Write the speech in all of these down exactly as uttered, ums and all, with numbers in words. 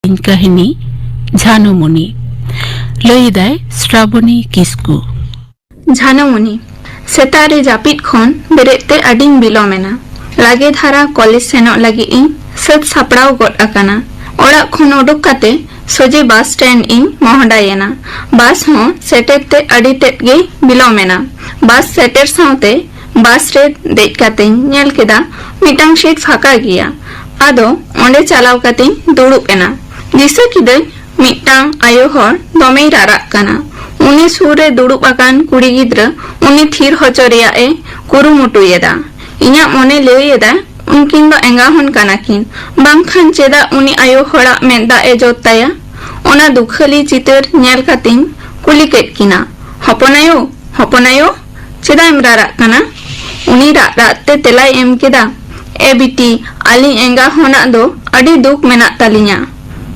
ᱤᱧ ᱠᱟᱹᱦᱱᱤ ᱡᱷᱟᱱᱩᱢᱩᱱᱤ᱾ ᱞᱟᱹᱭ ᱮᱫᱟᱭ ᱥᱨᱟᱵᱚᱱᱤ ᱠᱤᱥᱠᱩ᱾ ᱡᱷᱟᱱᱩᱢᱩᱱᱤ᱾ ᱥᱮᱛᱟᱜ ᱨᱮ ᱡᱟᱹᱯᱤᱫ ᱠᱷᱚᱱ ᱵᱮᱨᱮᱫ ᱛᱮ ᱟᱹᱰᱤᱧ ᱵᱤᱞᱚᱢ ᱮᱱᱟ᱾ ᱞᱟᱜᱮ ᱫᱷᱟᱨᱟ ᱠᱚᱞᱮᱡᱽ ᱥᱮᱱᱚᱜ ᱞᱟᱹᱜᱤᱫ ᱤᱧ ᱥᱟᱹᱛ ᱥᱟᱯᱲᱟᱣ ᱜᱚᱫ ᱟᱠᱟᱱᱟ᱾ ᱚᱲᱟᱜ ᱠᱷᱚᱱ ᱩᱰᱩᱠ ᱠᱟᱛᱮ ᱥᱚᱡᱷᱮ ᱵᱟᱥ ᱥᱴᱮᱱᱰ ᱤᱧ ᱢᱚᱦᱰᱟᱭᱮᱱᱟ᱾ ᱵᱟᱥ ᱦᱚᱸ ᱥᱮᱴᱮᱨ ᱛᱮ ᱟᱹᱰᱤ ᱛᱮᱫ ᱜᱮ ᱵᱤᱞᱚᱢ ᱮᱱᱟ᱾ ᱵᱟᱥ ᱥᱮᱴᱮᱨ ᱥᱟᱶᱛᱮ ᱵᱟᱥ ᱨᱮ ᱫᱮᱡ ᱠᱟᱛᱮᱧ ᱧᱮᱞ ᱠᱮᱫᱟ ᱢᱤᱫᱴᱟᱝ ᱥᱤᱴ ᱯᱷᱟᱸᱠᱟ ᱜᱮᱭᱟ᱾ ᱟᱫᱚ ᱚᱸᱰᱮ ᱪᱟᱞᱟᱣ ᱠᱟᱛᱮᱧ ᱫᱩᱲᱩᱵ ᱮᱱᱟ᱾ ᱫᱤᱥᱟᱹ ᱠᱤᱫᱟᱹᱧ ᱢᱤᱫᱴᱟᱝ ᱟᱭᱳ ᱦᱚᱲ ᱫᱚᱢᱮᱭ ᱨᱟᱨᱟᱜ ᱠᱟᱱᱟ᱾ ᱩᱱᱤ ᱥᱩᱨ ᱨᱮ ᱫᱩᱲᱩᱵ ᱟᱠᱟᱱ ᱠᱩᱲᱤ ᱜᱤᱫᱽᱨᱟᱹ ᱩᱱᱤ ᱛᱷᱤᱨ ᱦᱚᱪᱚ ᱨᱮᱭᱟᱜ ᱮ ᱠᱩᱨᱩᱢᱩᱴᱩᱭᱮᱫᱟ᱾ ᱤᱧᱟᱹᱜ ᱢᱚᱱᱮ ᱞᱟᱹᱭ ᱮᱫᱟ, ᱩᱱᱠᱤᱱ ᱫᱚ ᱮᱸᱜᱟ ᱦᱚᱱ ᱠᱟᱱᱟ ᱠᱤᱱ, ᱵᱟᱝᱠᱷᱟᱱ ᱪᱮᱫᱟᱜ ᱩᱱᱤ ᱟᱭᱳ ᱦᱚᱲᱟᱜ ᱢᱮᱫ ᱫᱟᱜ ᱮ ᱡᱚᱫ ᱛᱟᱭᱟ? ᱚᱱᱟ ᱫᱩᱠᱷᱟᱹᱞᱤ ᱪᱤᱛᱟᱹᱨ ᱧᱮᱞ ᱠᱟᱛᱮᱧ ᱠᱩᱞᱤ ᱠᱮᱫ ᱠᱤᱱᱟ, "ᱦᱚᱯᱚᱱ ᱟᱭᱳ, ᱦᱚᱯᱚᱱ ᱟᱭᱳ, ᱪᱮᱫᱟᱜ ᱮᱢ ᱨᱟᱨᱟᱜ ᱠᱟᱱᱟ?" ᱩᱱᱤ ᱨᱟᱜ ᱨᱟᱜ ᱛᱮ ᱛᱮᱞᱟᱭ ᱮᱢ ᱠᱮᱫᱟ, "ᱮ ᱵᱤᱴᱤ, ᱟᱹᱞᱤᱧ ᱮᱸᱜᱟ ᱦᱚᱱᱟᱜ ᱫᱚ ᱟᱹᱰᱤ ᱫᱩᱠ ᱢᱮᱱᱟᱜ ᱛᱟᱹᱞᱤᱧᱟ᱾"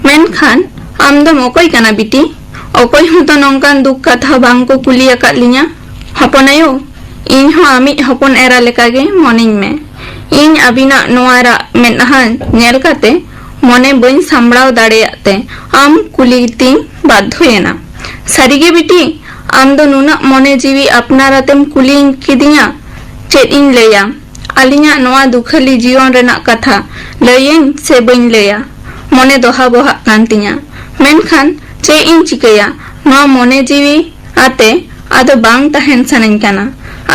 "ᱢᱮᱱᱠᱷᱟᱱ ᱟᱢ ᱫᱚᱢ ᱚᱠᱚᱭ ᱠᱟᱱᱟ ᱵᱤᱴᱤ? ᱚᱠᱚᱭ ᱦᱚᱸᱛᱚ ᱱᱚᱝᱠᱟᱱ ᱫᱩᱠ ᱠᱟᱛᱷᱟ ᱵᱟᱝ ᱠᱚ ᱠᱩᱞᱤ ᱟᱠᱟᱫ ᱞᱤᱧᱟ᱾ ᱦᱚᱯᱚᱱ ᱟᱭᱳ, ᱤᱧ ᱦᱚᱸ ᱟᱢᱤᱡ ᱦᱚᱯᱚᱱ ᱮᱨᱟ ᱞᱮᱠᱟᱜᱮ ᱢᱚᱱᱮᱧ ᱢᱮ᱾ ᱤᱧ ᱟᱹᱵᱤᱱᱟᱜ ᱱᱚᱣᱟ ᱨᱟᱜ ᱢᱮᱫᱦᱟ ᱧᱮᱞ ᱠᱟᱛᱮ ᱢᱚᱱᱮ ᱵᱟᱹᱧ ᱥᱟᱢᱵᱲᱟᱣ ᱫᱟᱲᱮᱭᱟᱜ ᱛᱮ ᱟᱢ ᱠᱩᱞᱤ ᱛᱤᱧ ᱵᱟᱫᱽᱫᱷᱚᱭᱮᱱᱟ᱾ ᱥᱟᱹᱨᱤᱜᱮ ᱵᱤᱴᱤ, ᱟᱢ ᱫᱚ ᱱᱩᱱᱟᱹᱜ ᱢᱚᱱᱮ ᱡᱤᱣᱤ ᱟᱯᱱᱟᱨ ᱟᱛᱮᱢ ᱠᱩᱞᱤ ᱠᱤᱫᱤᱧᱟ? ᱪᱮᱫ ᱤᱧ ᱞᱟᱹᱭᱟ? ᱟᱹᱞᱤᱧᱟᱜ ᱱᱚᱣᱟ ᱫᱩᱠᱷᱟᱹᱞᱤ ᱡᱤᱭᱚᱱ ᱨᱮᱱᱟᱜ ᱠᱟᱛᱷᱟ ᱞᱟᱹᱭᱟᱹᱧ ᱥᱮ ᱵᱟᱹᱧ ᱞᱟᱹᱭᱟ? ᱢᱚᱱᱮ ᱫᱚᱦᱟ ᱵᱚᱦᱟᱜ ᱠᱟᱱ ᱛᱤᱧᱟ᱾ ᱢᱮᱱᱠᱷᱟᱱ ᱪᱮᱫ ᱤᱧ ᱪᱤᱠᱟᱹᱭᱟ? ᱱᱚᱣᱟ ᱢᱚᱱᱮ ᱡᱤᱣᱤ ᱟᱛᱮ ᱟᱫᱚ ᱵᱟᱝ ᱛᱟᱦᱮᱱ ᱥᱟᱱᱟᱧ ᱠᱟᱱᱟ᱾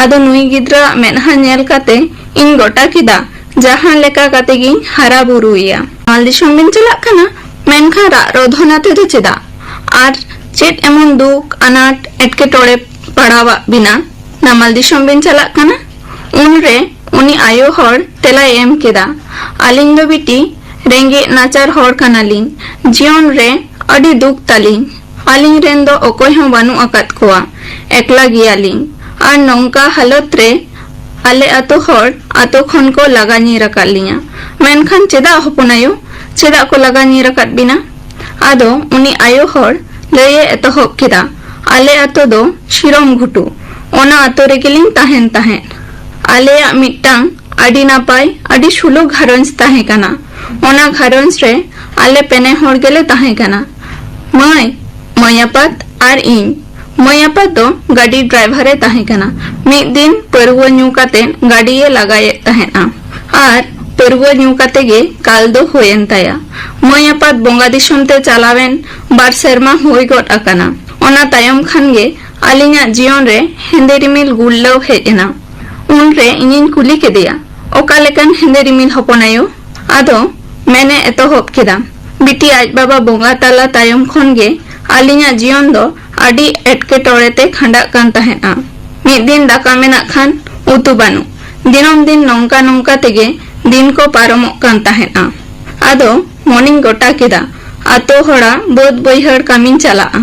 ᱟᱫᱚ ᱱᱩᱭ ᱜᱤᱫᱽᱨᱟᱹᱣᱟᱜ ᱢᱮᱫᱦᱟ ᱧᱮᱞ ᱠᱟᱛᱮ ᱤᱧ ᱜᱚᱴᱟ ᱠᱮᱫᱟ, ᱡᱟᱦᱟᱸ ᱞᱮᱠᱟ ᱠᱟᱛᱮ ᱜᱤᱧ ᱦᱟᱨᱟ ᱵᱩᱨᱩᱭᱮᱭᱟ᱾ ᱱᱟᱢᱟᱞ ᱫᱤᱥᱚᱢ ᱵᱤᱱ ᱪᱟᱞᱟᱜ ᱠᱟᱱᱟ, ᱢᱮᱱᱠᱷᱟᱱ ᱨᱟᱜ ᱨᱚᱫᱷᱚᱱ ᱟᱛᱮ ᱫᱚ ᱪᱮᱫᱟᱜ? ᱟᱨ ᱪᱮᱫ ᱮᱢᱚᱱ ᱫᱩᱠ, ᱟᱱᱟᱴ, ᱮᱴᱠᱮᱴᱚᱬᱮ ᱯᱟᱲᱟᱣᱟᱜ ᱵᱤᱱᱟ? ᱱᱟᱢᱟᱞ ᱫᱤᱥᱚᱢ ᱵᱤᱱ ᱪᱟᱞᱟᱜ ᱠᱟᱱᱟ?" ᱩᱱᱨᱮ ᱩᱱᱤ ᱟᱭᱳ ᱦᱚᱲ ᱛᱮᱞᱟᱭ ᱮᱢ ᱠᱮᱫᱟ, "ᱟᱹᱞᱤᱧ ᱫᱚ ᱵᱤᱴᱤ ᱨᱮᱸᱜᱮᱡ ᱱᱟᱪᱟᱨ ᱦᱚᱲ ᱠᱟᱱᱟᱞᱤᱧ᱾ ᱡᱤᱭᱚᱱ ᱨᱮ ᱟᱹᱰᱤ ᱫᱩᱠ ᱛᱟᱞᱤᱧ᱾ ᱟᱹᱞᱤᱧ ᱨᱮᱱ ᱫᱚ ᱚᱠᱚᱭ ᱦᱚᱸ ᱵᱟᱹᱱᱩᱜ ᱟᱠᱟᱫ ᱠᱚᱣᱟ᱾ ᱮᱠᱞᱟ ᱜᱮᱭᱟᱞᱤᱧ᱾ ᱟᱨ ᱱᱚᱝᱠᱟ ᱦᱟᱞᱚᱛ ᱨᱮ ᱟᱞᱮ ᱟᱛᱳ ᱦᱚᱲ ᱟᱛᱳ ᱠᱷᱚᱱ ᱠᱚ ᱞᱟᱜᱟ ᱧᱤᱨ ᱟᱠᱟᱫ ᱞᱤᱧᱟ᱾ ᱢᱮᱱᱠᱷᱟᱱ ᱪᱮᱫᱟᱜ ᱦᱚᱯᱚᱱ ᱟᱭᱳ? ᱪᱮᱫᱟᱜ ᱠᱚ ᱞᱟᱜᱟ ᱧᱤᱨ ᱟᱠᱟᱫ ᱵᱤᱱᱟ?" ᱟᱫᱚ ᱩᱱᱤ ᱟᱭᱳ ᱦᱚᱲ ᱞᱟᱹᱭ ᱮ ᱮᱛᱚᱦᱚᱵ ᱠᱮᱫᱟ, "ᱟᱞᱮ ᱟᱛᱳ ᱫᱚ ᱥᱤᱨᱚᱢ ᱜᱷᱩᱴᱩ, ᱚᱱᱟ ᱟᱛᱳ ᱨᱮᱜᱮᱞᱤᱧ ᱛᱟᱦᱮᱱ ᱛᱟᱦᱮᱸᱫ᱾ ᱟᱞᱮᱭᱟᱜ ᱢᱤᱫᱴᱟᱝ ᱟᱹᱰᱤ ᱱᱟᱯᱟᱭ, ᱟᱹᱰᱤ ᱥᱩᱞᱩᱠ ᱜᱷᱟᱨᱚᱸᱡᱽ ᱛᱟᱦᱮᱸ ᱠᱟᱱᱟ᱾ ᱚᱱᱟ ᱜᱷᱟᱨᱚᱸᱡᱽ ᱨᱮ ᱟᱞᱮ ᱯᱮᱱᱮ ᱦᱚᱲ ᱜᱮᱞᱮ ᱛᱟᱦᱮᱸ ᱠᱟᱱᱟ, ᱢᱟᱹᱭ, ᱢᱟᱹᱭ ᱟᱯᱟᱛ ᱟᱨ ᱤᱧ᱾ ᱢᱟᱹᱭ ᱟᱯᱟᱛ ᱫᱚ ᱜᱟᱹᱰᱤ ᱰᱨᱟᱭᱵᱷᱟᱨ ᱮ ᱛᱟᱦᱮᱸ ᱠᱟᱱᱟ᱾ ᱢᱤᱫ ᱫᱤᱱ ᱯᱟᱹᱨᱣᱟᱹ ᱧᱩ ᱠᱟᱛᱮ ᱜᱟᱹᱰᱤ ᱮ ᱞᱟᱜᱟᱭᱮᱫ ᱛᱟᱦᱮᱸᱫᱼᱟ ᱟᱨ ᱯᱟᱹᱨᱣᱟᱹ ᱧᱩ ᱠᱟᱛᱮ ᱜᱮ ᱠᱟᱞ ᱫᱚ ᱦᱩᱭᱮᱱ ᱛᱟᱭᱟ᱾ ᱢᱟᱹᱭ ᱟᱯᱟᱛ ᱵᱚᱸᱜᱟ ᱫᱤᱥᱚᱢ ᱛᱮ ᱪᱟᱞᱟᱣᱮᱱ ᱵᱟᱨ ᱥᱮᱨᱢᱟ ᱦᱩᱭ ᱜᱚᱫ ᱟᱠᱟᱱᱟ᱾ ᱚᱱᱟ ᱛᱟᱭᱚᱢ ᱠᱷᱟᱱ ᱜᱮ ᱟᱹᱞᱤᱧᱟᱜ ᱡᱤᱭᱚᱱ ᱨᱮ ᱦᱮᱸᱫᱮ ᱨᱤᱢᱤᱞ ᱜᱩᱨᱞᱟᱹᱣ ᱦᱮᱡ ᱮᱱᱟ᱾ ᱩᱱᱨᱮ ᱤᱧᱤᱧ ᱠᱩᱞᱤ ᱠᱮᱫᱮᱭᱟ, "ᱚᱠᱟ ᱞᱮᱠᱟᱱ ᱦᱮᱸᱫᱮ ᱨᱤᱢᱤᱞ, ᱦᱚᱯᱚᱱ ᱟᱭᱳ?" ᱟᱫᱚ ᱢᱮᱱᱮ ᱮᱛᱚᱦᱚᱵ ᱠᱮᱫᱟ, ᱵᱤᱴᱤ, ᱟᱡ ᱵᱟᱵᱟ ᱵᱚᱸᱜᱟ ᱛᱟᱞᱟ ᱛᱟᱭᱚᱢ ᱠᱷᱚᱱ ᱜᱮ ᱟᱹᱞᱤᱧᱟᱜ ᱡᱤᱭᱚᱱ ᱫᱚ ᱟᱹᱰᱤ ᱮᱴᱠᱮᱴᱚᱬᱮ ᱛᱮ ᱠᱷᱟᱸᱰᱟᱜ ᱠᱟᱱ ᱛᱟᱦᱮᱸᱫᱼᱟ᱾ ᱢᱤᱫ ᱫᱤᱱ ᱫᱟᱠᱟ ᱢᱮᱱᱟᱜ ᱠᱷᱟᱱ ᱩᱛᱩ ᱵᱟᱹᱱᱩᱜ᱾ ᱫᱤᱱᱟᱹᱢ ᱫᱤᱱ ᱱᱚᱝᱠᱟ ᱱᱚᱝᱠᱟ ᱛᱮᱜᱮ ᱫᱤᱱ ᱠᱚ ᱯᱟᱨᱚᱢᱚᱜ ᱠᱟᱱ ᱛᱟᱦᱮᱸᱫᱼᱟ᱾ ᱟᱫᱚ ᱢᱚᱱᱮᱧ ᱜᱚᱴᱟ ᱠᱮᱫᱟ, ᱟᱛᱳ ᱦᱚᱲᱟᱜ ᱵᱟᱹᱫᱽ ᱵᱟᱹᱭᱦᱟᱹᱲ ᱠᱟᱹᱢᱤᱧ ᱪᱟᱞᱟᱜᱼᱟ᱾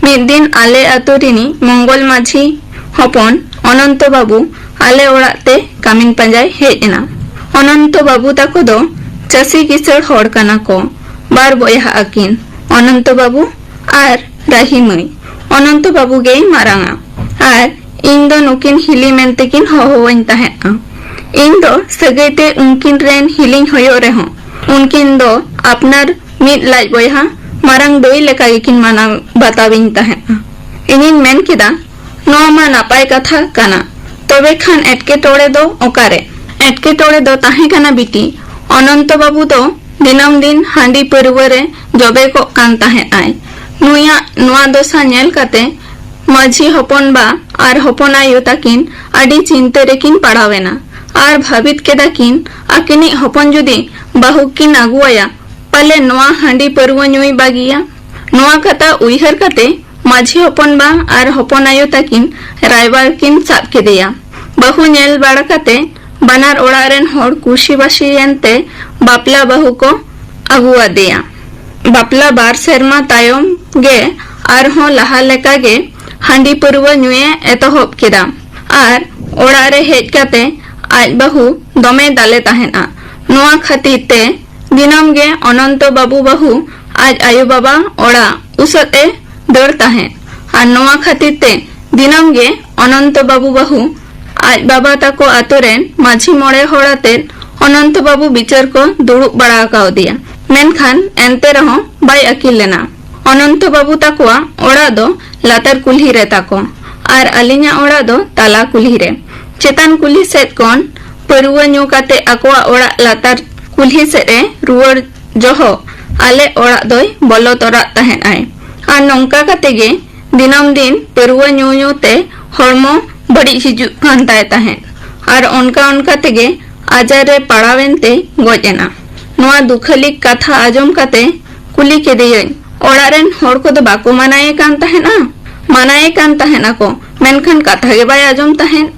ᱢᱤᱫ ᱫᱤᱱ ᱟᱞᱮ ᱟᱛᱳ ᱨᱤᱱᱤᱡ ᱢᱚᱝᱜᱚᱞ ᱢᱟᱹᱡᱷᱤ ᱦᱚᱯᱚᱱ ᱚᱱᱚᱱᱛᱚ ᱵᱟᱹᱵᱩ ᱟᱞᱮ ᱚᱲᱟᱜ ᱛᱮ ᱠᱟᱹᱢᱤᱱ ᱯᱟᱸᱡᱟᱭ ᱦᱮᱡ ᱮᱱᱟ᱾ ᱚᱱᱚᱱᱛᱚ ᱵᱟᱹᱵᱩ ᱛᱟᱠᱚ ᱫᱚ ᱪᱟᱹᱥᱤ ᱠᱤᱥᱟᱹᱬ ᱦᱚᱲ ᱠᱟᱱᱟ ᱠᱚ᱾ ᱵᱟᱨ ᱵᱚᱭᱦᱟ ᱟᱹᱠᱤᱱ, ᱚᱱᱚᱱᱛᱚ ᱵᱟᱹᱵᱩ ᱟᱨ ᱨᱟᱦᱤ ᱢᱟᱹᱭ᱾ ᱚᱱᱚᱱᱛᱚ ᱵᱟᱹᱵᱩ ᱜᱮᱭ ᱢᱟᱨᱟᱝᱟ ᱟᱨ ᱤᱧ ᱫᱚ ᱱᱩᱠᱤᱱ ᱦᱤᱞᱤ ᱢᱮᱱᱛᱮ ᱠᱤᱱ ᱦᱚᱦᱚᱣᱟᱹᱧ ᱛᱟᱦᱮᱸᱫᱼᱟ᱾ ᱤᱧ ᱫᱚ ᱥᱟᱹᱜᱟᱹᱭ ᱛᱮ ᱩᱱᱠᱤᱱ ᱨᱮᱱ ᱦᱤᱞᱤᱧ ᱦᱩᱭᱩᱜ ᱨᱮᱦᱚᱸ, ᱩᱱᱠᱤᱱ ᱫᱚ ᱟᱯᱱᱟᱨ ᱢᱤᱫ ᱞᱟᱡ ᱵᱚᱭᱦᱟ, ᱢᱟᱨᱟᱝ ᱫᱟᱹᱭ ᱞᱮᱠᱟ ᱜᱮᱠᱤᱱ ᱢᱟᱱᱟᱣ ᱵᱟᱛᱟᱣᱤᱧ ᱛᱟᱦᱮᱸᱫᱼᱟ᱾ ᱤᱧᱤᱧ ᱢᱮᱱ ᱠᱮᱫᱟ, "ᱱᱚᱣᱟ ᱢᱟ ᱱᱟᱯᱟᱭ ᱠᱟᱛᱷᱟ ᱠᱟᱱᱟ, ᱛᱚᱵᱮ ᱠᱷᱟᱱ ᱮᱴᱠᱮᱴᱚᱬᱮ ᱫᱚ ᱚᱠᱟᱨᱮ?" ᱮᱴᱠᱮᱴᱚᱬᱮ ᱫᱚ ᱛᱟᱦᱮᱸ ᱠᱟᱱᱟ ᱵᱤᱴᱤ, ᱚᱱᱚᱱᱛᱚ ᱵᱟᱹᱵᱩ ᱫᱚ ᱫᱤᱱᱟᱹᱢ ᱫᱤᱱ ᱦᱟᱺᱰᱤ ᱯᱟᱹᱨᱣᱟᱹ ᱨᱮ ᱡᱚᱵᱮ ᱠᱚᱜ ᱠᱟᱱ ᱛᱟᱦᱮᱸᱫ ᱟᱭ᱾ ᱱᱩᱭᱟᱜ ᱱᱚᱣᱟ ᱫᱚᱥᱟ ᱧᱮᱞ ᱠᱟᱛᱮ ᱢᱟᱹᱡᱷᱤ ᱦᱚᱯᱚᱱ ᱵᱟ ᱟᱨ ᱦᱚᱯᱚᱱ ᱟᱭᱳ ᱛᱟᱹᱠᱤᱱ ᱟᱹᱰᱤ ᱪᱤᱱᱛᱟᱹ ᱨᱮᱠᱤᱱ ᱯᱟᱲᱟᱣ ᱮᱱᱟ ᱟᱨ ᱵᱷᱟᱹᱵᱤᱛ ᱠᱮᱫᱟ ᱠᱤᱱ, ᱟᱹᱠᱤᱱᱤᱡ ᱦᱚᱯᱚᱱ ᱡᱩᱫᱤ ᱵᱟᱹᱦᱩ ᱠᱤᱱ ᱟᱹᱜᱩᱣᱟᱭᱟ, ᱯᱟᱞᱮ ᱱᱚᱣᱟ ᱦᱟᱺᱰᱤ ᱯᱟᱹᱨᱣᱟᱹ ᱧᱩᱭ ᱵᱟᱹᱜᱤᱭᱟ᱾ ᱱᱚᱣᱟ ᱠᱟᱛᱷᱟ ᱩᱭᱦᱟᱹᱨ ᱠᱟᱛᱮ ᱢᱟᱹᱡᱷᱤ ᱦᱚᱯᱚᱱ ᱵᱟ ᱟᱨ ᱦᱚᱯᱚᱱ ᱟᱭᱳ ᱛᱟᱹᱠᱤᱱ ᱨᱟᱭᱵᱟᱨ ᱠᱤᱱ ᱥᱟᱵ ᱠᱮᱫᱮᱭᱟ᱾ ᱵᱟᱹᱦᱩ ᱧᱮᱞ ᱵᱟᱲᱟ ᱠᱟᱛᱮ ᱵᱟᱱᱟᱨ ᱚᱲᱟᱜ ᱨᱮᱱ ᱦᱚᱲ ᱠᱩᱥᱤᱵᱟᱹᱥᱤᱭᱮᱱ ᱛᱮ ᱵᱟᱯᱞᱟ ᱵᱟᱹᱦᱩ ᱠᱚ ᱟᱹᱜᱩ ᱟᱫᱮᱭᱟ᱾ ᱵᱟᱯᱞᱟ ᱵᱟᱨ ᱥᱮᱨᱢᱟ ᱛᱟᱭᱚᱢ ᱜᱮ ᱟᱨᱦᱚᱸ ᱞᱟᱦᱟ ᱞᱮᱠᱟ ᱜᱮ ᱦᱟᱺᱰᱤ ᱯᱟᱹᱨᱣᱟᱹ ᱧᱩᱭᱮ ᱮᱛᱚᱦᱚᱵ ᱠᱮᱫᱟ ᱟᱨ ᱚᱲᱟᱜ ᱨᱮ ᱦᱮᱡ ᱠᱟᱛᱮ ᱟᱡ ᱵᱟᱹᱦᱩ ᱫᱚᱢᱮᱭ ᱫᱟᱞᱮ ᱛᱟᱦᱮᱸᱫᱼᱟ᱾ ᱱᱚᱣᱟ ᱠᱷᱟᱹᱛᱤᱨ ᱛᱮ ᱫᱤᱱᱟᱹᱢ ᱜᱮ ᱚᱱᱚᱱᱛᱚ ᱵᱟᱹᱵᱩ ᱵᱟᱹᱦᱩ ᱟᱡ ᱟᱭᱳ ᱵᱟᱵᱟ ᱚᱲᱟᱜ ᱩᱥᱟᱹᱫ ᱮ ᱫᱟᱹᱲ ᱛᱟᱦᱮᱸᱫ ᱟᱨ ᱱᱚᱣᱟ ᱠᱷᱟᱹᱛᱤᱨ ᱛᱮ ᱫᱤᱱᱟᱹᱢ ᱜᱮ ᱚᱱᱚᱱᱛᱚ ᱵᱟᱹᱵᱩ ᱵᱟᱹᱦᱩ ᱟᱡ ᱵᱟᱵᱟ ᱛᱟᱠᱚ ᱟᱛᱳ ᱨᱮᱱ ᱢᱟᱹᱡᱷᱤ ᱢᱚᱬᱮ ᱦᱚᱲ ᱟᱛᱮᱫ ᱚᱱᱚᱱᱛᱚ ᱵᱟᱹᱵᱩ ᱵᱤᱪᱟᱹᱨ ᱠᱚ ᱫᱩᱲᱩᱵ ᱵᱟᱲᱟ ᱟᱠᱟᱣᱫᱮᱭᱟ᱾ ᱢᱮᱱᱠᱷᱟᱱ ᱮᱱᱛᱮ ᱨᱮᱦᱚᱸ ᱵᱟᱭ ᱟᱹᱠᱤᱞ ᱞᱮᱱᱟ᱾ ᱚᱱᱚᱱᱛᱚ ᱵᱟᱹᱵᱩ ᱛᱟᱠᱚᱣᱟᱜ ᱚᱲᱟᱜ ᱫᱚ ᱞᱟᱛᱟᱨ ᱠᱩᱞᱦᱤ ᱨᱮ ᱛᱟᱠᱚ ᱟᱨ ᱟᱹᱞᱤᱧᱟᱜ ᱚᱲᱟᱜ ᱫᱚ ᱛᱟᱞᱟ ᱠᱩᱞᱦᱤ ᱨᱮ᱾ ᱪᱮᱛᱟᱱ ᱠᱩᱞᱦᱤ ᱥᱮᱫ ᱠᱷᱚᱱ ᱯᱟᱹᱨᱣᱟᱹ ᱧᱩ ᱠᱟᱛᱮ ᱟᱠᱚᱣᱟᱜ ᱚᱲᱟᱜ ᱞᱟᱛᱟᱨ ᱠᱩᱞᱦᱤ ᱥᱮᱫ ᱮ ᱨᱩᱣᱟᱹᱲ ᱡᱚᱦᱚᱜ ᱟᱞᱮ ᱚᱲᱟᱜ ᱫᱚᱭ ᱵᱚᱞᱚ ᱛᱚᱨᱟᱜ ᱛᱟᱦᱮᱸᱫ ᱟᱭ᱾ ᱟᱨ ᱱᱚᱝᱠᱟ ᱠᱟᱛᱮ ᱜᱮ ᱫᱤᱱᱟᱹᱢ ᱫᱤᱱ ᱯᱟᱹᱨᱣᱟᱹ ᱧᱩ ᱧᱩ ᱛᱮ ᱦᱚᱲᱢᱚ ᱵᱟᱹᱲᱤᱡ ᱦᱤᱡᱩᱜ ᱠᱟᱱ ᱛᱟᱭ ᱛᱟᱦᱮᱸᱫ ᱟᱨ ᱚᱱᱠᱟ ᱚᱱᱠᱟ ᱛᱮᱜᱮ ᱟᱡᱟᱨ ᱨᱮ ᱯᱟᱲᱟᱣᱮᱱ ᱛᱮ ᱜᱚᱡ ᱮᱱᱟ᱾ ᱱᱚᱣᱟ ᱫᱩᱠᱷᱟᱹᱞᱤ ᱠᱟᱛᱷᱟ ᱟᱸᱡᱚᱢ ᱠᱟᱛᱮ ᱠᱩᱞᱤ ᱠᱮᱫᱮᱭᱟᱹᱧ, "ᱚᱲᱟᱜ ᱨᱮᱱ ᱦᱚᱲ ᱠᱚᱫᱚ ᱵᱟᱠᱚ ᱢᱟᱱᱟᱭᱮ ᱠᱟᱱ ᱛᱟᱦᱮᱸᱫᱼᱟ?" "ᱢᱟᱱᱟᱭᱮ ᱠᱟᱱ ᱛᱟᱦᱮᱸᱫ ᱟᱠᱚ, ᱢᱮᱱᱠᱷᱟᱱ ᱠᱟᱛᱷᱟ ᱜᱮ ᱵᱟᱭ ᱟᱸᱡᱚᱢ ᱛᱟᱦᱮᱸᱫ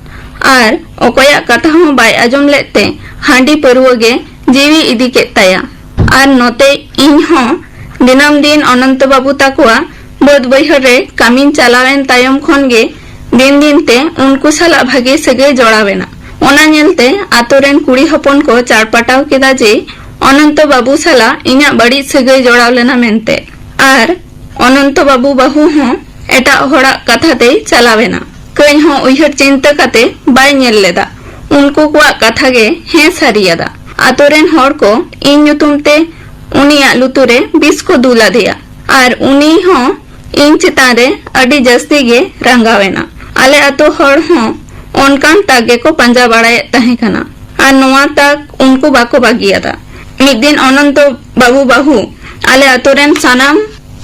ᱟᱨ ᱚᱠᱚᱭᱟᱜ ᱠᱟᱛᱷᱟ ᱦᱚᱸ ᱵᱟᱭ ᱟᱸᱡᱚᱢ ᱞᱮᱫ ᱛᱮ ᱦᱟᱺᱰᱤ ᱯᱟᱹᱨᱣᱟᱹ ᱜᱮ ᱡᱤᱣᱤ ᱤᱫᱤ ᱠᱮᱫ ᱛᱟᱭᱟ᱾ ᱟᱨ ᱱᱚᱛᱮ ᱤᱧ ᱦᱚᱸ ᱫᱤᱱᱟᱹᱢ ᱫᱤᱱ ᱚᱱᱚᱱᱛᱚ ᱵᱟᱹᱵᱩ ᱛᱟᱠᱚᱣᱟᱜ ᱵᱟᱹᱫᱽ ᱵᱟᱹᱭᱦᱟᱹᱲ ᱨᱮ ᱠᱟᱹᱢᱤᱧ ᱪᱟᱞᱟᱣᱮᱱ ᱛᱟᱭᱚᱢ ᱠᱷᱚᱱ ᱜᱮ ᱫᱤᱱ ᱫᱤᱱ ᱛᱮ ᱩᱱᱠᱩ ᱥᱟᱞᱟᱜ ᱵᱷᱟᱜᱮ ᱥᱟᱹᱜᱟᱹᱭ ᱡᱚᱲᱟᱣ ᱮᱱᱟ᱾ ᱚᱱᱟ ᱧᱮᱞᱛᱮ ᱟᱛᱳ ᱨᱮᱱ ᱠᱩᱲᱤ ᱦᱚᱯᱚᱱ ᱠᱚ ᱪᱟᱲᱯᱟᱴᱟᱣ ᱠᱮᱫᱟ ᱡᱮ ᱚᱱᱚᱱᱛᱚ ᱵᱟᱹᱵᱩ ᱥᱟᱞᱟᱜ ᱤᱧᱟᱹᱜ ᱵᱟᱹᱲᱤᱡ ᱥᱟᱹᱜᱟᱹᱭ ᱡᱚᱲᱟᱣ ᱞᱮᱱᱟ ᱢᱮᱱᱛᱮ᱾ ᱟᱨ ᱚᱱᱚᱱᱛᱚ ᱵᱟᱹᱵᱩ ᱵᱟᱹᱦᱩ ᱦᱚᱸ ᱮᱴᱟᱜ ᱦᱚᱲᱟᱜ ᱠᱟᱛᱷᱟ ᱛᱮᱭ ᱪᱟᱞᱟᱣ ᱮᱱᱟ᱾ ᱠᱟᱹᱡ ᱦᱚᱸ ᱩᱭᱦᱟᱹᱨ ᱪᱤᱱᱛᱟᱹ ᱠᱟᱛᱮ ᱵᱟᱭ ᱧᱮᱞ ᱞᱮᱫᱟ᱾ ᱩᱱᱠᱩ ᱠᱚᱣᱟᱜ ᱠᱟᱛᱷᱟ ᱜᱮ ᱦᱮᱸ ᱥᱟᱹᱨᱤᱭᱟᱫᱟ᱾ ᱟᱛᱳ ᱨᱮᱱ ᱦᱚᱲ ᱠᱚ ᱤᱧ ᱧᱩᱛᱩᱢ ᱛᱮ ᱩᱱᱤᱭᱟᱜ ᱞᱩᱛᱩᱨ ᱨᱮ ᱵᱤᱥ ᱠᱚ ᱫᱩᱞ ᱟᱫᱮᱭᱟ ᱟᱨ ᱩᱱᱤ ᱦᱚᱸ ᱤᱧ ᱪᱮᱛᱟᱱ ᱨᱮ ᱟᱹᱰᱤ ᱡᱟᱹᱥᱛᱤ ᱜᱮ ᱨᱟᱸᱜᱟᱣ ᱮᱱᱟ᱾ ᱟᱞᱮ ᱟᱛᱳ ᱦᱚᱲ ᱦᱚᱸ ᱚᱱᱠᱟᱱ ᱛᱟᱠ ᱜᱮᱠᱚ ᱯᱟᱸᱡᱟ ᱵᱟᱲᱟᱭᱮᱫ ᱛᱟᱦᱮᱸ ᱠᱟᱱᱟ ᱟᱨ ᱱᱚᱣᱟ ᱛᱟᱠ ᱩᱱᱠᱩ ᱵᱟᱠᱚ ᱵᱟᱹᱜᱤᱭᱟᱫᱟ᱾ ᱢᱤᱫ ᱫᱤᱱ ᱚᱱᱚᱱᱛᱚ ᱵᱟᱹᱵᱩ ᱵᱟᱹᱦᱩ ᱟᱞᱮ ᱟᱛᱳ ᱨᱮᱱ ᱥᱟᱱᱟᱢ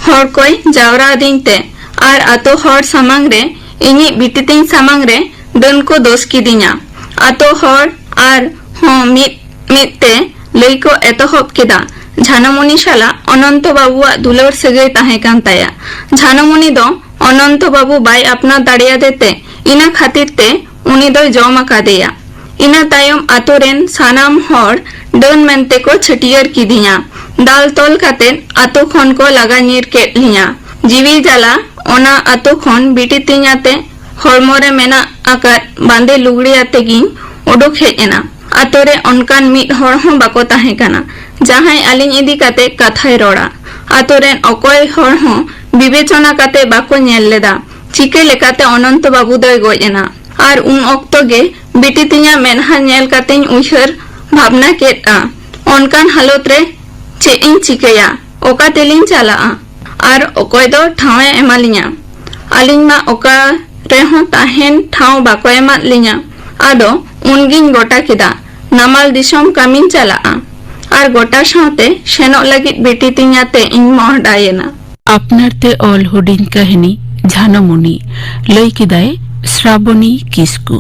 ᱦᱚᱲ ᱠᱚᱭ ᱡᱟᱣᱨᱟ ᱟᱹᱫᱤᱧ ᱛᱮ ᱟᱨ ᱟᱛᱳ ᱦᱚᱲ ᱥᱟᱢᱟᱝ ᱨᱮ ᱤᱧᱤᱡ ᱵᱤᱴᱤ ᱛᱤᱧ ᱥᱟᱢᱟᱝ ᱨᱮ ᱰᱟᱹᱱ ᱠᱚ ᱫᱳᱥ ᱠᱤᱫᱤᱧᱟ᱾ ᱟᱛᱳ ᱦᱚᱲ ᱟᱨ ᱦᱚᱸ ᱢᱤᱫ ᱢᱤᱫ ᱛᱮ ᱞᱟᱹᱭ ᱠᱚ ᱮᱛᱚᱦᱚᱵ ᱠᱮᱫᱟ, "ᱡᱷᱟᱱᱚᱢᱚᱱᱤ ᱥᱟᱞᱟᱜ ᱚᱱᱚᱱᱛᱚ ᱵᱟᱹᱵᱩᱣᱟᱜ ᱫᱩᱞᱟᱹᱲ ᱥᱟᱹᱜᱟᱹᱭ ᱛᱟᱦᱮᱸ ᱠᱟᱱ ᱛᱟᱭᱟ᱾ ᱡᱷᱟᱱᱚᱢᱚᱱᱤ ᱫᱚ ᱚᱱᱚᱱᱛᱚ ᱵᱟᱹᱵᱩ ᱵᱟᱭ ᱟᱯᱱᱟᱨ ᱫᱟᱲᱮᱭᱟᱫᱮ ᱛᱮ ᱤᱱᱟᱹ ᱠᱷᱟᱹᱛᱤᱨ ᱛᱮ ᱩᱱᱤ ᱫᱚᱭ ᱡᱚᱢ ᱟᱠᱟᱫᱮᱭᱟ᱾ ᱤᱱᱟᱹ ᱛᱟᱭᱚᱢ ᱟᱛᱳ ᱨᱮᱱ ᱥᱟᱱᱟᱢ ᱦᱚᱲ ᱰᱟᱹᱱ ᱢᱮᱱᱛᱮ ᱠᱚ ᱪᱷᱟᱹᱴᱭᱟᱹᱨ ᱠᱤᱫᱤᱧᱟ᱾ ᱫᱟᱞ ᱛᱚᱞ ᱠᱟᱛᱮ ᱟᱛᱳ ᱠᱷᱚᱱ ᱠᱚ ᱞᱟᱜᱟ ᱧᱤᱨ ᱠᱮᱫ ᱞᱤᱧᱟ᱾ ᱡᱤᱣᱤ ᱡᱟᱞᱟ ᱚᱱᱟ ᱟᱛᱳ ᱠᱷᱚᱱ ᱵᱤᱴᱤ ᱛᱤᱧ ᱟᱛᱮ ᱦᱚᱲᱢᱚ ᱨᱮ ᱢᱮᱱᱟᱜ ᱟᱠᱟᱫ ᱵᱟᱸᱫᱮ ᱞᱩᱜᱽᱲᱤ ᱟᱛᱮ ᱜᱤᱧ ᱩᱰᱩᱠ ᱦᱮᱡ ᱮᱱᱟ᱾ ᱟᱛᱳ ᱨᱮ ᱚᱱᱠᱟᱱ ᱢᱤᱫ ᱦᱚᱲ ᱦᱚᱸ ᱵᱟᱠᱚ ᱛᱟᱦᱮᱸ ᱠᱟᱱᱟ, ᱡᱟᱦᱟᱸᱭ ᱟᱹᱞᱤᱧ ᱤᱫᱤ ᱠᱟᱛᱮ ᱠᱟᱛᱷᱟᱭ ᱨᱚᱲᱟ᱾ ᱟᱛᱳ ᱨᱮᱱ ᱚᱠᱚᱭ ᱦᱚᱲ ᱦᱚᱸ ᱵᱤᱵᱮᱪᱚᱱᱟ ᱠᱟᱛᱮ ᱵᱟᱠᱚ ᱧᱮᱞ ᱞᱮᱫᱟ, ᱪᱤᱠᱟᱹ ᱞᱮᱠᱟᱛᱮ ᱚᱱᱚᱱᱛᱚ ᱵᱟᱹᱵᱩ ᱫᱚᱭ ᱜᱚᱡ ᱮᱱᱟ᱾ ᱟᱨ ᱩᱱ ᱚᱠᱛᱚ ᱜᱮ ᱵᱤᱴᱤ ᱛᱤᱧᱟᱜ ᱢᱮᱫᱦᱟ ᱧᱮᱞ ᱠᱟᱛᱮᱧ ᱩᱭᱦᱟᱹᱨ ᱵᱷᱟᱵᱽᱱᱟ ᱠᱮᱫᱼᱟ, ᱚᱱᱠᱟᱱ ᱦᱟᱞᱚᱛ ᱨᱮ ᱪᱮᱫ ᱤᱧ ᱪᱤᱠᱟᱹᱭᱟ? ᱚᱠᱟ ᱛᱮᱞᱤᱧ ᱪᱟᱞᱟᱜᱼᱟ? ᱟᱨ ᱚᱠᱚᱭ ᱫᱚ ᱴᱷᱟᱶ ᱮ ᱮᱢᱟᱞᱤᱧᱟ? ᱟᱹᱞᱤᱧ ᱢᱟ ᱚᱠᱟ ᱨᱮᱦᱚᱸ ᱛᱟᱦᱮᱱ ᱴᱷᱟᱶ ᱵᱟᱠᱚ ᱮᱢᱟᱫ ᱞᱤᱧᱟ᱾ ᱟᱫᱚ ᱩᱱᱜᱤᱧ ᱜᱚᱴᱟ ᱠᱮᱫᱟ, ᱱᱟᱢᱟᱞ ᱫᱤᱥᱚᱢ ᱠᱟᱹᱢᱤᱧ ᱪᱟᱞᱟᱜᱼᱟ᱾ ᱟᱨ ᱜᱚᱴᱟ ᱥᱟᱶᱛᱮ ᱥᱮᱱᱚᱜ ᱞᱟᱹᱜᱤᱫ ᱵᱤᱴᱤ ᱛᱤᱧ ᱟᱛᱮ ᱤᱧ ᱢᱚᱦᱰᱟᱭᱮᱱᱟ᱾ ᱟᱯᱱᱟᱨ ᱛᱮ ᱚᱞ ᱦᱩᱰᱤᱧ ᱠᱟᱹᱦᱱᱤ ᱡᱷᱟᱱᱚᱢᱩᱱᱤ, ᱞᱟᱹᱭ ᱠᱮᱫᱟᱭ ᱥᱨᱟᱵᱚᱱᱤ ᱠᱤᱥᱠᱩ᱾